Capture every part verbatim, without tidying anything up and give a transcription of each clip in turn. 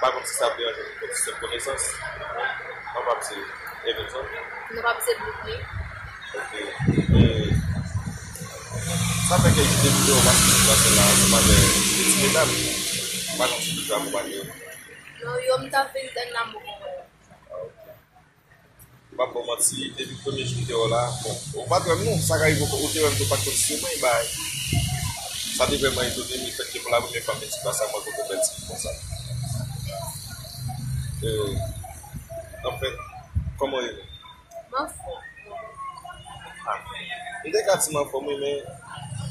M pa konn si sa ap deranje nou, konn si se konesans. Non, pa msye Evenson. Non, pa msye Britney. Ok. E, sa fè kèk jou depi ke w pase sou plas la, ansanm avè Petit Medam. M pa konn si toujou akonpanye yo. Non, yo, m t ap vin tann la, m poko wè yo. Ah, ok. M p ap ba w manti, depi premye jou m te wè w la, bon, ou pa t wè m non, sa ka rive ou te wè m tou, ou pa t konn si mwen, bay. Sa te vrèman etone m, lefètke pou la premyè fwa m vin sou plas la, mwen konn yon bèl tifi konsa. Euh, anfen, kòman w ye menm? M anfòm. Ah, m te ka di m anfòm, wi, men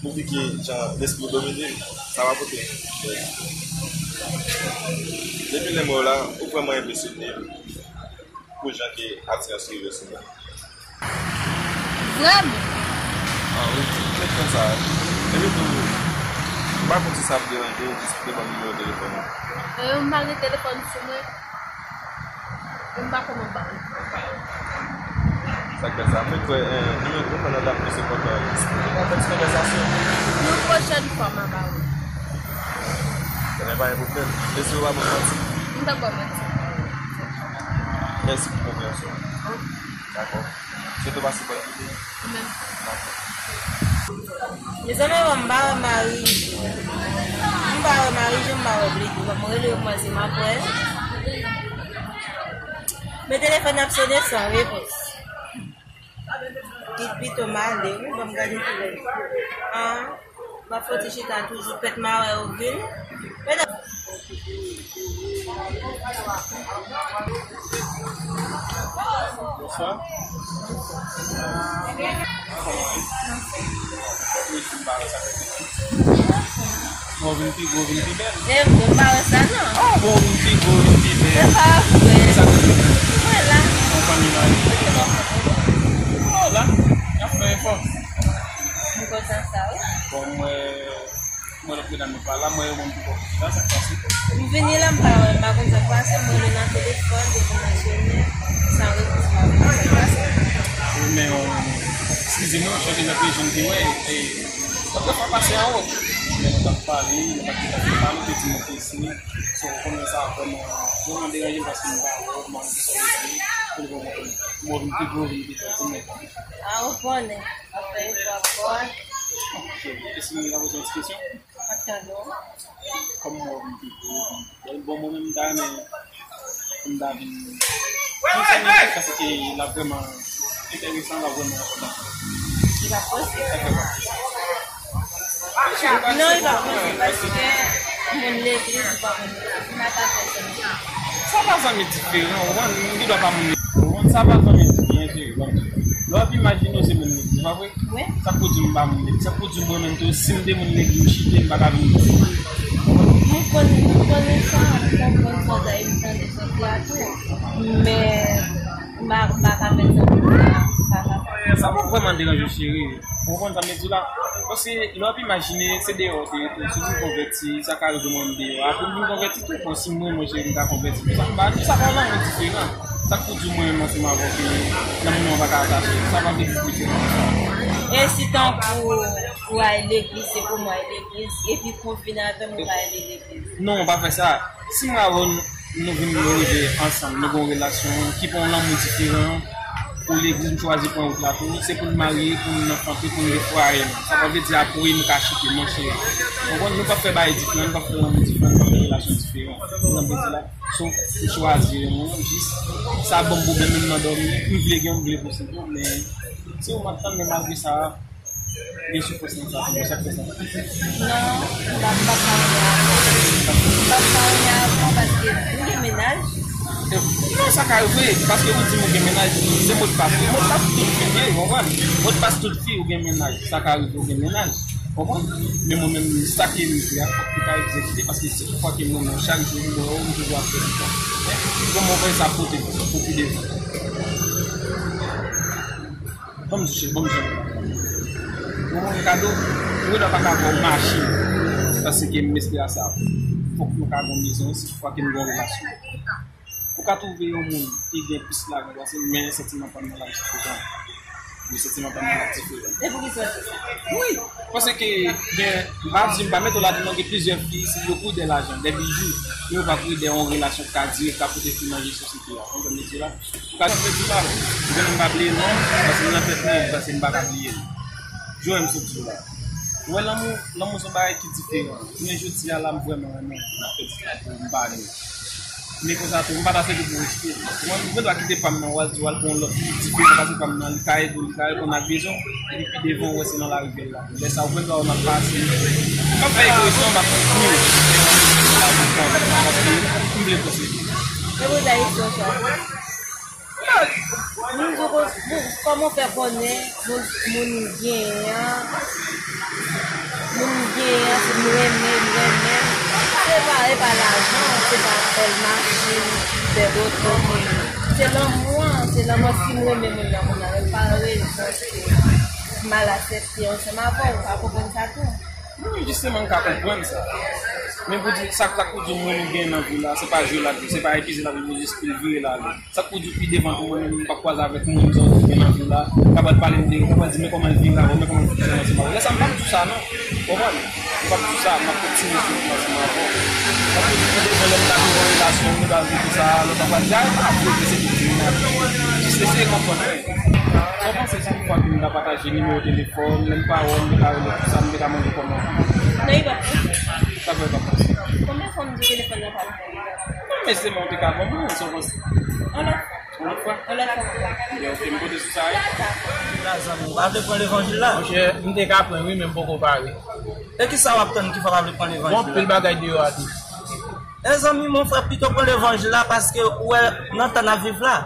ou pike jan lespri w domine m, sa pa pote m. Depi lè m wè w la, ou vrèman enpresyone m. Pou jan ke atirans rive sou mwen. Vrèman? Ah, wi, se konsa. Epi tou, m pa konn si sa ap deranje w, jis te ban m nimewo telefòn ou. E, m pa gen telefòn sou mwen. E, m pa konn ba ou. Sa k fè sa? Mwen kwè, eh, nou menm, nou konn nan dam plis enpòtan. Nou konn fè ti konvèsasyon. Yon pwochèn fwa, m a ba ou. Ebyen, pa gen pwoblèm. Mesye, w pa ban m manti. M p ap ba w manti. Mèsi pou konfyans ou. Dakò. Swete w pase bòn jounen. Ou menm. Dakò. Mezanmi, bon, m pa wè Marijou. M pa wè Marijou, m pa wè Bledi. Bon, mwen rele yo, mwen se m ap wè. Men telefòn ap sone san repons. Kit pito m ale, wi, ban m gade kilè. Ah, m ap fè ti chita toujou, pèt mawè yo vin. Medam. Bonswa. Kòman w ye? Mwen vin pi gwo, vin pi bèl. E, m pa wè sa, non. Ah, bon, vin pi gwo, vin pi bèl. Se pa vre. Sa k rive? Mwen la. Ou konn imajine. Oh, la. Y ap fè efò. M kontan sa, wi. Bon, mwen, mwen lòt medam yo pa la, mwen yo menm tou kontan, sa k pase? M vini la, m pa wè, m pa konn sa k pase, m rele nan telefòn, depi nan jenè, san repons, m pa konn sa k pase. Wi, men, eskize m, chanje lòt rejyon m te wè, e, lòt fwa pase anwo. Men nou t ap pale, nou t ap pale, nou te di nou te isit. So, konnen sa vrèman, vrèman deranje m paske m pa wè w, m pa konn ki sa w vle di. Pou l vrèman konnen. Mwen vin pi gwo, vin pi fò, pou mwen. A, ou konnen. Apre, ou pa kwè. Ok, èske m ka poze yon ti kesyon? Attenn non. Kòman w vin pi gwo? Bon, mwen menm, m ta renmen pou m ta vin. Mwen sa m vin paske l ap vrèman enteresan, l ap vrèman enpòtan. Li pa posib. Non, li pa posib paske moun legliz, ou pa konn legliz, m pa ka fè sa. Sa pa zanmi diferan, ou konprann? M gen dwa pa moun legliz, ou konprann? Sa pa zanmi diferan, cheri, ban m di w. Lè w ap imajine w se moun legliz, pa vre? Wi. Sa k pou di m pa moun legliz? Sa k pou di mwen menm tou, si m te moun legliz, m chite, m pa ka vin isit. M konn, m konnen sa, m konprann sa w ta vin tande sòti a tou. Men, m pa, m pa ka fè sa pou sa, m pa ka fè. Sa p ap vrèman deranje w, cheri. Ou konprann sa m vle di w la? Paske lè w ap imajine, se deyò w te rete. Si w vin konvèti, sa ka rive mwen menm deyò. Apre m vin konvèti tou, bon, si m renmen w, cheri, m ka konvèti tou. Sa m pa di, sa pa yon lanmou diferan. Sa k pou di w mwen menm ansanm avè w ke lanmou nou an pa ka atache? Sa pa vle di diferan. E si tankou ou al legliz, se pou mwen al legliz, epi pou w vin avè m, ou pa al legliz? Non, ou pa fè sa. Si mwen avè w, nou vin, nou rive ansanm, nou gen yon relasyon ki pa yon lanmou diferan, pou legliz, m chwazi pran wout la tou, se pou n marye, pou n anfante, pou n gen fwaye nou. Sa pa vle di apre nou ka chite, non, cheri. Ou konprann? Nou p ap fè bagay diferan, nou p ap fè lanmou diferan, nou p ap fè relasyon diferan. Ou konprann sa m vle di la? So, m chwazi renmen w, jis sa ban m pwoblèm menm nan dòmi, m vle gen w, m vle posede w, men se ou m ap tann, men malgre sa, gen soufrans nan sa, se pou sa k fè sa. Non, m pa, m p ap ka renmen avè w. M p ap ka renmen avè w paske m gen mennaj. Non, sa ka rive, paske ou di m ou gen mennaj, se modpas ou. Modpas tout fi ye, ou konprann? Modpas tout fi ou gen mennaj. Sa ka rive ou gen mennaj, ou konprann? Men mwen menm, sa ke m vle a, fòk li ka egzekite, paske si toutfwa ke m renmen w, chak jou m wè w, m toujou ap fè efò. Kòman w fè sa pote pou pi devan? Ban m di w, cheri, ban m di w. Ou konn kado, ou gen dwa pa ka ba w machin. Paske m espere sa. Fòk nou ka gen yon mezon, si toutfwa ke nou gen yon relasyon. Ou ka twouve yon moun ki gen plis lajan pase m, men santiman pa m nan lavi se pou sa. Santiman pa m nan ap diferan. E poukisa w di sa? Wi, paske gen, m pa di, m pa mete w ladan, non, gen plizyè fi isi, yo pride lajan, de bijou, men yo pa pride yon relasyon k ka dire, k ka pote fwi nan vi sosyete a. Konprann m di la? Ou ka janm pèdi pa. Ou konnen m pa bliye non, paske m nan tèt mwen, paske m pa ka bliye l. Joel m sot di w la. Ou wè lanmou, lanmou se yon bagay ki diferan. Jounen jodi a la, m vrèman renmen l. M ap pèdi l pou m pa li. Men konsa tou, m pa ta sede pou rejte l. Mwen, mwen dwa kite pa m nan, w al di w al pran yon lòt ki diferan pase pa m nan, li ka ede w, li ka reponn ak bezwen w, epi pi devan w wè se nan lari l la. Lè sa a, ou konn sa w ap pase. M ap fè egoyis non, m ap kouri. Paske m vle posede. E pou sa, istwa sa. Moun poko, bon, kòman w fè konnen moun, moun genyen an, moun genyen an, se m renmen, m renmen l. Se pa, e pa lajan, se pa bèl machin, bèl oto, men se lanmou an, se lanmou an. Si m renmen moun nan, moun nan, men pa rezon ke m al aksepte ansanm avè w, w pa konprann sa tou? Wi, jisteman, m ka konprann sa. Men pou di, sa, sa k pou di moun ou gen nan vi w la, se pa je l ap jwe, se pa epi je l ap jwe pou jis pou l vire l ale. Sa k pou di pi devan tou, mwen menm, m p ap kwaze avèk moun sa w di gen nan vi w la, k ap al pale m de, k ap al di men kòman l vire avè w, men kòman l fonksyone ansanm avè w. Lè sa a, m p ap di w sa non. Konprann? M p ap di w sa, m ap kontinye sou wout la ansanm avè w. M ap di w pi devan lè m ta vin nan relasyon, nou ta vin konsa, lòt la pral di, a, e pa vre ke se tout moun nan. Jis eseye konprann mwen. Sa w panse si yon fwa ke m ta pataje nimewo telefòn, menm pawòl, m te ka rele konsa, m te ka mande kòman? Non, li p ap pran. Sa fè li p ap pran? Konbyen fwa m di telefòn nan pa pran? Non, men se mwen te ka konprann, sa w panse? Yon lòt fwa. Yon lòt fwa? Yon lòt fwa. Byen, ok, m konte sou sa, wi. La, zanmi, w pa vle pran levanjil la? Monchè, m te ka pran, wi, men m poko pare. E kisa w ap tann ki fè w pa vle pran levanjil la? Gon anpil bagay deyò a tou. E zanmi, mon frè, pito pran levanjil la, paske ou wè nan tan n ap viv la,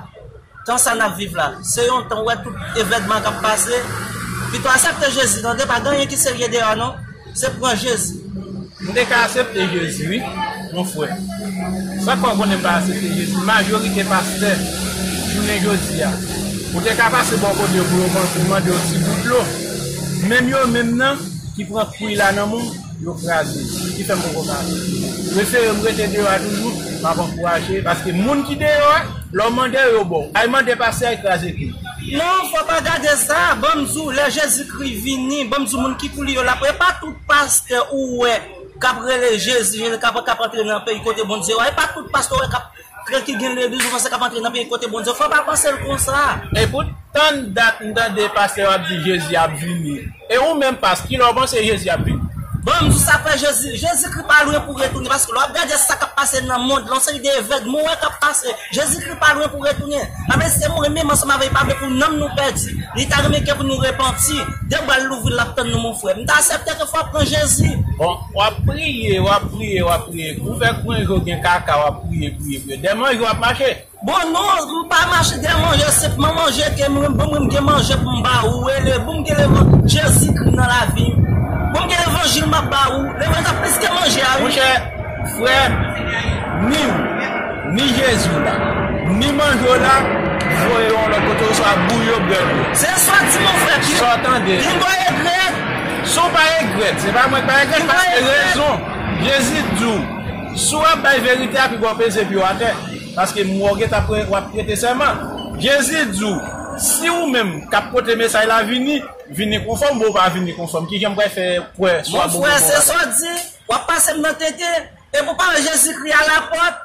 tan sa n ap viv la, se yon tan ou wè tout evènman k ap pase. Pito aksepte Jezi, tande, pa gen anyen ki serye deyò a non. Se pran Jezi. M te ka aksepte Jezi, wi, mon frè. Sa k fè w konnen m pa aksepte Jezi? Majorite pastè, jounen jodi a, ou te ka pase bò kote yo pou yo ban-, pou mande yo ti gout dlo. Menm yo menm nan, ki pran kwi la nan men w, yo kraze. Ki fè m poko ka. Prefere m rete deyò a toujou, m ap ankouraje, paske moun ki deyò a, lè w mande yo, yo ba w. Al mande pastè a, al kraze kwi. Non, fò pa gade sa. Ban m di w, lè Jezikri vini, ban m di w, moun ki pou li yo la, e pa tout pastè ou wè k ap rele Jezi, Jezi, k ap, k ap antre nan peyi kote Bondye yo a. E pa tout pastè ou wè k ap Trè ki gen legliz, ou panse k ap antre nan peyi kote Bondye? Fò w pa panse l konsa. E pou tann dat m tande pastè yo ap di Jezi ap vini. E ou menm, pas, kilè w panse Jezi ap vini? Bon, m di sa fè Jezi, Jezikri pa lwen pou retounen, paske lè w ap gade sa k ap pase nan mond lan, yon seri de evènman w wè k ap pase. Jezikri pa lwen pou retounen. Sa vle di se mouri menm ansanm avè l, li pa vle pou nanm nou pèdi. Li ta renmen ke pou nou repanti. De bra l louvri, l ap tann nou, mon frè. M ta aksepte ke fò w pran Jezi. Bon, w ap priye, w ap priye, w ap priye. Ou fè kwen yo gen kaka, w ap priye, priye, priye. Dèmon yo ap mache. Bon, non, m pa mache dèmon yo, se pa manje ke m, bon, mwen, m gen manje pou m ba ou, rele, bon, m gen levan-, Jezikri nan lavi m. Bon, m gen levanjil m ap ba ou. Levanjil plis ke manje a, wi. Monchè, frè, ni w, ni Jezi w la, ni manje w la, voye yon lòt kote, oswa bouyi yo, brèd yo. Se sa w di, mon frè, pi, sa w tande. Pinga w regrèt. Si w pa regrèt, se pa mwen k pa regrèt, paske rezon, Jezi di w, si w ap bay verite a, pinga w peze pye w atè. Paske m wè w gentan pre-, w ap prete sèman. Jezi di w, si ou menm k ap pote mesaj la vini, vini konfòm, bon, ou pa vini konfòm. Kijan m pral fè kwè swa bon, frè, se sa w di, w ap pase m nan tenten, epi w pa wè Jezikri a lapòt.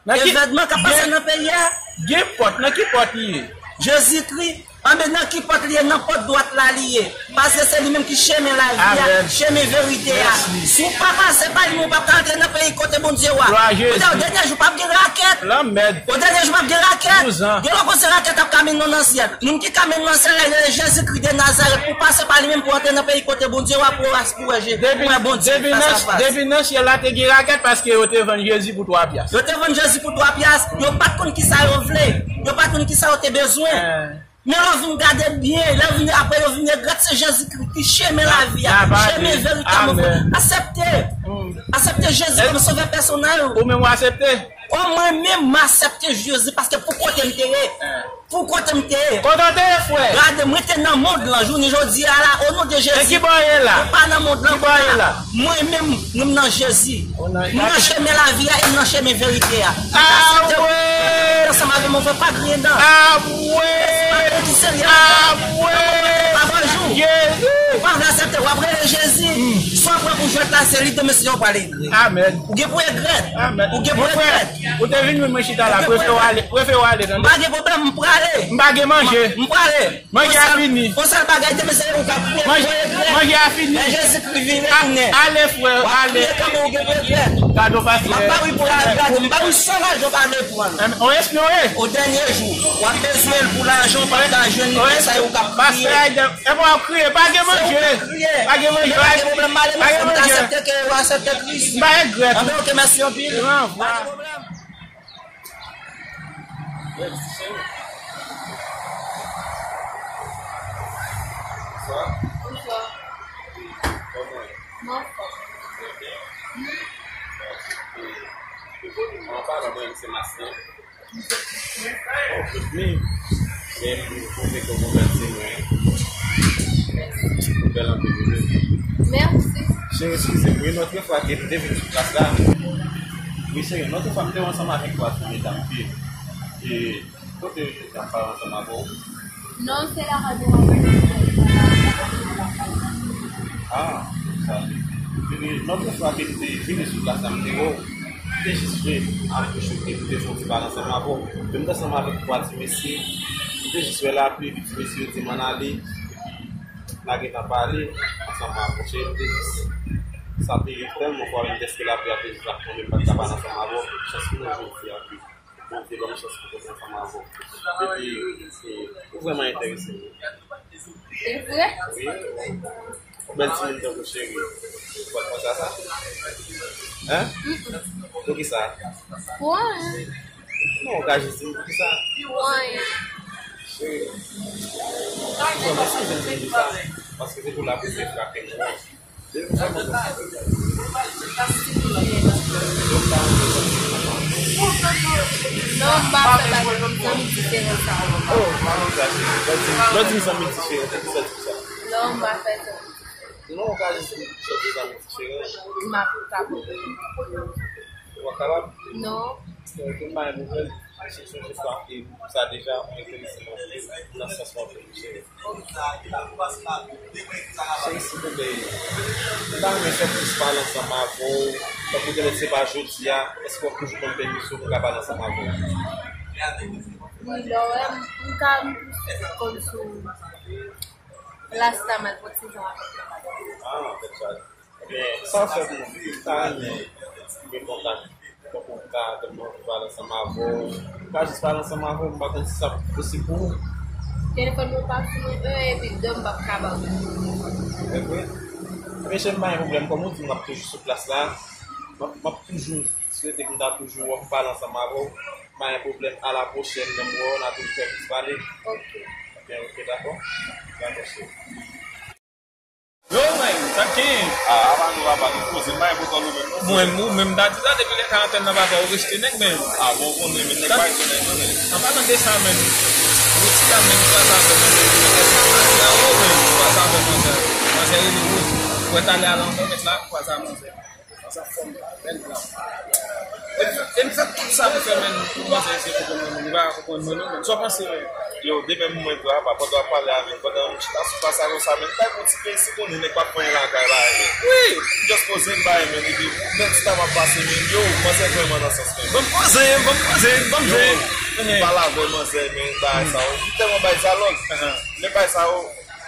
Nan ki, evènman k ap pase gen, nan peyi a. Gen pòt, nan ki pòt li ye? Jezikri, anben, nan ki pòt li ye? Nan pòt dwat la li ye. Paske se li menm ki chemen lavi a, amèn, chemen verite a. Mèsi. Si w pa pase pa li, men w p ap ka antre nan peyi kote Bondye w a. Glwa a Jezi. Kote w, dènye jou, p ap gen rakèt. Lanmèd. O dènye jou, p ap gen rakèt. Douz an. Gen lè w panse rakèt ap ka mennen w nan syèl. Moun ki ka mennen w nan syèl la, rele Jezikri de Nazarèt. Pou w pase pa li menm, pou w antre nan peyi kote Bondye w a, pou w, pou w wè Je-, pou w wè Bondye fas a fas. Depi nan syèl la, te gen rakèt paske yo te vann Jezi pou twa pyas. Yo te vann Jezi pou twa pyas. Yo pa t konn kisa yo vle. Yo pa t konn kisa yo te bezwen. Eh. Men lè w vin gade byen, lè w vin, apre yo vin regrèt, se Jezikri ki chemen lavi a, chemen verite a, mon frè. Amèn. Aksepte. Mm. Aksepte Jezi kòm sovè pèsonèl ou. Ou menm w aksepte? O, mwen menm, m aksepte Jezi paske pou kote m te ye. Eh. Pou kote m te ye. Kote w te ye, frè? Gade, mwen te nan mond lan, jounen jodi a la, o non de Jezi. E ki bò w ye la? Mwen pa nan mond lan. Ki bò w ye la? Mwen menm, mwen nan Jezi. Mwen nan chemen lavi a e m nan chemen verite a. Awe! Ansanm avè m, mon frè, pa griyen dan. Awe! Senyè. Ah, mwen. Avan jou. Jezi. Ou pa vle aksepte, w ap rele Jezi. Sa w pran pou jwèt la, se li demen Senyè w pral regrèt. Amèn. Ou gen pou regrèt. Amèn. Ou gen pou regrèt. Ou te vin jwenn mwen chita la, prefere w ale, prefere w ale, tande. M pa gen pwoblèm, m prale. M pa gen manje. M prale. Manje a fini. Yon sèl bagay, demen Senyè w ka prale. Manje, manje a fini. Lè Jezikri vini, ale, frè, ale. W ap priye kanmenm, ou gen pou regrèt. Gade yon pastè. M ap ba w pou lajan, m ba w san lajan, pa vle pran. On espyon, wi. O dènye jou, w ap bezwen l pou lajan, w pa ta jwenn li, sa yo k ap kriye. Pastè Aydan, e bon, w ap kriye, pa gen manje. Pa gen manje. Pa gen pwoblèm, m ale, m aksepte ke w aksepte Kris. M pa regrèt. Anben, oke, mèsi anpil. Pa gen pwoblèm. Bonswa. Bonswa. Kòman w ye? Mwen anfòm. Trè byen. Mèsi. An palan, mwen se Masten. Ok, men, men m pwouve ke w konprann se mwen. Ou bèl anpil, wi. Mèsi. Cheri, eskize m, wi, lòt fwa ke m te vin sou plas la. Wi, cheri, lòt fwa m te ansanm avèk twa ti medam, wi. E kote yo jodi a, m pale ansanm avè w? Non, se la radyo a. Ah, sa. Epi, lòt fwa ke m te vini sou plas la, m te wè w. M te jis vle apwoche w, epi m te fè yon ti pale ansanm avè w. Epi m te ansanm avèk twa ti mesye. M te jis wè lapli, epi ti mesye yo di m ann ale. Epi n a gentan pale ansanm avè w. M te jis, sa te rive tèlman fò, menm dèske lapli a te jis ap tonbe, m pa t ka pale ansanm avè w. Chans pou mwen jodi a ke Bondye ban m chans pou m kontre ansanm avè w. Epi, e, ou vrèman enterese m. Se vre? Wi. Ou bèl timoun tankou cheri. Ou pa t panse a sa? Hein? Mm-mm. Poukisa? Pou anyen. Non, ou ka jis di m poukisa. Pou anyen. Cheri. Ou vrèman sipoze di m sa. Paske se pou lapli te frape m. Non, m pa fè bagay zanmi diferan sa. Oh, m pa konn sa. Lè w di, lè w di zanmi diferan, se ki sa di sa? Non, m pa fè zanmi diferan. Non, ou ka jis di m ki sòt de zanmi diferan. M ap kapab. Ou pa kapab? Non. Ok, m pa gen pwoblèm. Mwen sonje sa, e, sa deja enterese m anpil nan sans mwen pou cheri. Cheri, silvouplè, m ta renmen fè plis pale ansanm avè w. Tankou genlè se pa jodi a, èske w ap toujou ban m pèmisyon pou m ka pale ansanm avè w? Wi, lè w wè m, m ka, m plis konn sou plas la, m al pran ti jan avèk mwen. Ah, tèt chaje. Ebyen, sa w fè pou mwen, m ta renmen gen kontak. Tankou m ka, m anvi pale ansanm avè w. M ka jis pale ansanm avè w, m pa konn si sa posib pou ou. Telefòn mwen pa sou mwen, e, epi dan m p ap ka ba w. E vre? Ebyen, cheri, m pa gen pwoblèm. Kòm ou di, m ap toujou sou plas la. M ap, m ap toujou swete pou m ta toujou wè w, pale ansanm avè w. M pa gen pwoblèm. A la pwochèn, lè m wè w, n a toujou fè plis pale. Ok. Ebyen, ok, dakò? Dakò, cheri. Yo, man, sa k genyen? Ah, apa nou, apa nou poze, m pa gen pwoblèm ou menm, non. Mwen, ou menm, m ta di sa, depi lè karantèn nan pa fè, ou rejte nèg, men. Ah, bon, ou konnen, men nèg pa rejte nèg, non, men. An palan de sa, men, Ruthie la, men, kwaze avè manzè. Manzè, men, kwaze avè manzè. Manzè rele Ruth. Wè talè a la, on mèt la, kwaze a manzè. Sa fòm la, bèl blan. E m fè, e m fè tout sa pou fè, men, pou manzè eseye konprann mwen, men li pa ka konprann mwen, non, men. Sa w panse, men? Yo, de menm mwen tou, apa, pandan w ap pale avè m, pandan m chita sou plas la konsa, men, m bay yon ti pensi, konnen nèg p ap pran lakay la, men. Wi! M just poze m bay, men, epi, men, ti tan m ap pase, men, yo, manzè vrèman nan sans, men. Ban m poze, ban m poze, ban m jwe. Yo, m pale avè manzè, men, bagay sa, yo, m tèlman bay dyalòg. Lè bagay sa, yo,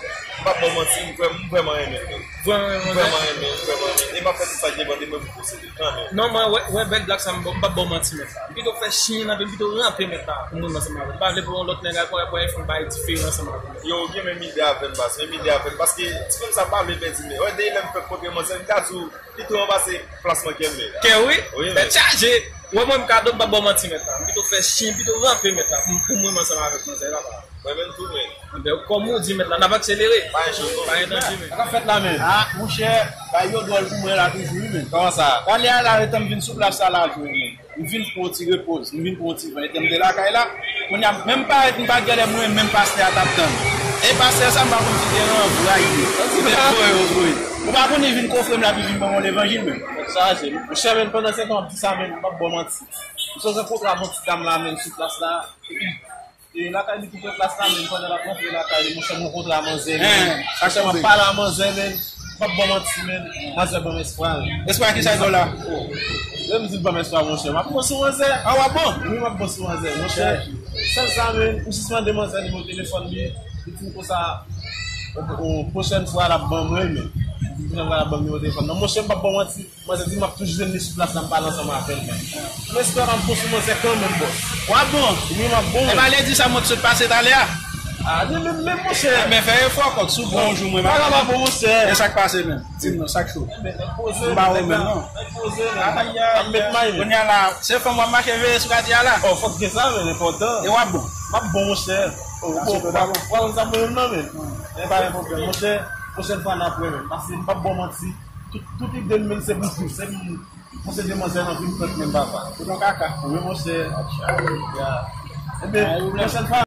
M p ap ba w manti, m vrè-, m vrèman renmen l, men. Vrèman renmen l? M vrèman renmen l, m vrèman renmen l. E m ap fè tout sa k depann de mwen pou posede l kanmenm. Non, mwen, wè, wè bèl blag sa, m p ap ba w manti, mèt la. M pito fè chen nan, m pito ranpe, mèt la, pou m rann ansanm avè l. M pa vle pou yon lòt nèg al pran, pran enfon bay diferan ansanm avè l. Yo, ou gen menm ide avè m, baz, menm ide avè m. Paske ti fanm sa pa vle pèdi, men wè, depi lè m fèk kontre manzè, m ka di w, li tou anbase plas nan kè m, men. Kè, wi? Wi, men. Tèt chaje. Wè, mwen, m ka di w, m p ap ba w manti, mèt la. M pito fè chen, m pito ranpe, mèt la, pou m, pou m rann ansanm avèk manzè la, pa. Mwen menm tou, men. Enben, kòm ou di, mèt la, n ap akselere. Pa gen chans, non. Pa gen danje, men. Sa k ap fèt la, men? Ah, monchè, bagay yo dwòl pou mwen la toujou, wi, men. Kòman sa? Talè a la, letan m vin sou plas sa la, jwe, men. M vin pran yon ti repoz, m vin pran yon ti van, etan m te lakay la. Kounye a, menm parèt m pa t genlè mwen, menm pastè a t ap tann. E pastè sa, m pa konn si te ranvwaye, si te voye yo voye. Ou pa konn li vin kofre m la, epi vin ban mwen levanjil, men. Sa, se, monchè, men, pandan se tan w ap di sa, men, m p ap ba w manti. M sonje kontre avè yon ti dam la, men, sou plas la. E lakay li ki pran plas la, men pandan l ap rantre lakay li, monchè, m rankontre a manzè, men. Sa k ap pale a manzè, men. M p ap ba w manti, men. Manzè ban m espwa, men. Espwa ki sa l ba w la? Lè m di l ban m espwa, monchè, m ap bon sou manzè. A, w ap bon? Wi, m ap bon sou manzè, monchè. Sèl sa, men, m jis mande manzè nimewo telefòn li. Li di m konsa, o, o, pwochèn fwa, l ap ban mwen, men. Li di pwochèn fwa, l ap ban m nimewo telefòn nan. Monchè, m p ap ba w manti. Manzè di m ap toujou jwenn li sou plas la, m pale ansanm avè l, men. M espere m ap bon sou manzè kanmenm, bòs. W ap bon? Wi, m ap bon. Ebyen, lè di sa, mwen t sot pase talè a. A, li menm, menm, monchè. Ebyen, fè efò, kòk, si w bon yon jou, mwen, m ap bon, monchè. E sa k pase, menm? Di m non, sa k cho. Ebyen, nèg poze, m pa wè menm, non. Nèg poze, men. Ay, ay, ay. Kounye a la, se fanm w ap mache veye sou katye a la. O, fòk gen sa, men, enpòtan. E w ap bon? M ap bon, monchè. O, bon, w ap, w ap konn sa mwen menm, non, men. Men pa gen pwoblèm, monchè. Pwochèn fwa, n ap wè, men. Paske m p ap ba w manti. Tout, tout ide m menm se pou, se pou, pou se demwazèl nan vin pran menm papa. Ou nan kaka. Wi, monchè. Ya. Ebyen, pwochèn fwa,